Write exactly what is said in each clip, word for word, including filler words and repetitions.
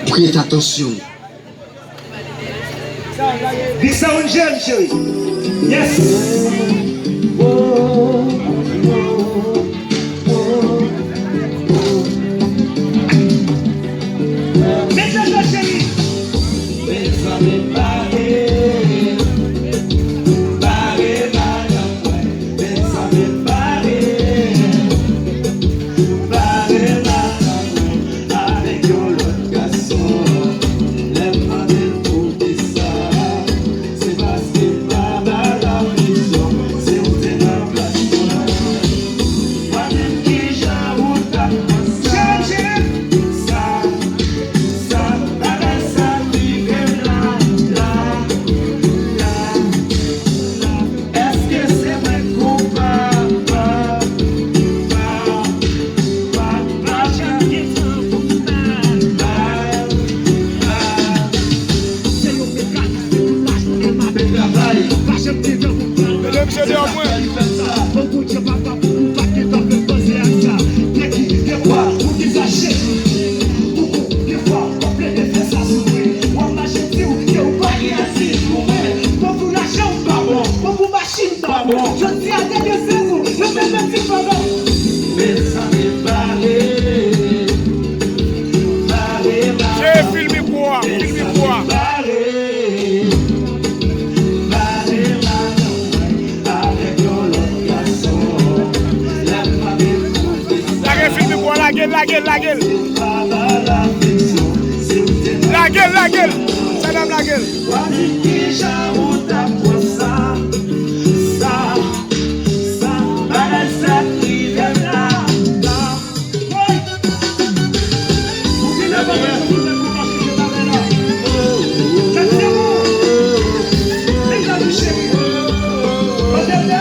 Prête attention. Big Sound Jam, cheri. Yes. Mezanmi, cheri. Mezanmi, pale. Pale, madanm mwen. Mezanmi, pale. Pale, madanm mwen. Avèk yon lòt gason. Lè m mande l poukisa, se paske m pa ba l afeksyon. Si w te nan plas mwen, w a di m kijan ou t ap pran sa. Sa, sa, bagay sa rive m la, la, la. Èske se mwen k koupab? Pa, pa, pa, pa, pa, pa. Se yon mekanis ki pou laj pou M A P travay. Pa janm gen tan pou pran. Mete misye deyò mwen. Bon Bondye papa pou ou pa gen tan fè panse ak sa. Nèg ki gen kwa, ou ki fache. Ou konn gen fwa w ap plede fè sa sou mwen. W ap mache di w ke ou pa gen atis pou mwen. Bon pou lajan w pa bon. Bon pou machin pa bon. Jodi a gen de sezon, yo fè fè ti fè bon. Mezanmi, pale. Pale, pale. Cheri, fil mikwo a, fil mikwo a. Pale. Pale, madanm mwen, avèk yon lòt gason. Lè m mande l poukisa. Lage fil mikwo a, lage l, lage l, lage l. Lage l, lage l. Sa dam lage l. W a di kijan ou t ap pran sa, sa, sa, bagay sa k rive m la, la. Woy! Ou vin avan mwen, ou vin pou mache bagay la. Fè ti devan. Mezanmi cheri. Mwen te fè.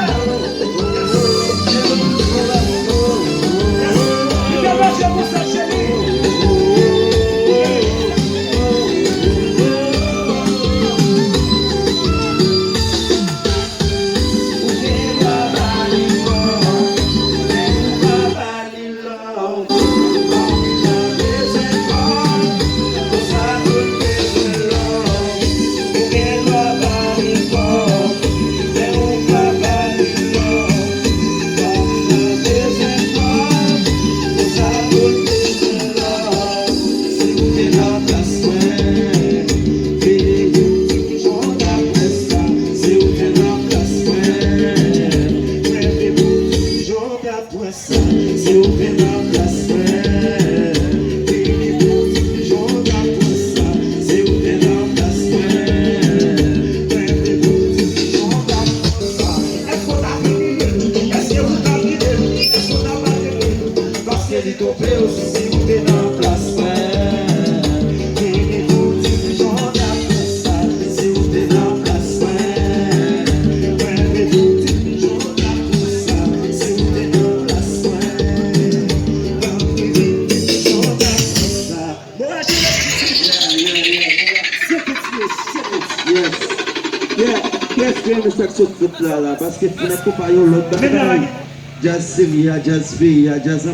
Pwen sa, si w te nan plas mwen, vini pou di m jan w t ap pran sa. Si w te nan plas mwen, vini pou di m jan w t ap pran sa. Èske w t ap imilye m? Èske w t ap kite m? Èske w t ap arete m? Paske li twonpe w si w te nan plas mwen. Vini pou di m jan w t ap fè sa si w te nan plas mwen. Vini pou di m jan w t ap fè sa si w te nan plas mwen. Tanpri vin di m jan w t ap fè sa. Mwen rache lòt titi. Se titi, se titi. Yes. Yeah. Kiyès ki renmen sa k sot fèt la, la? Paske fenèt konpa yon lòt bagay. Djaz serye a, djaz peyi a, djaz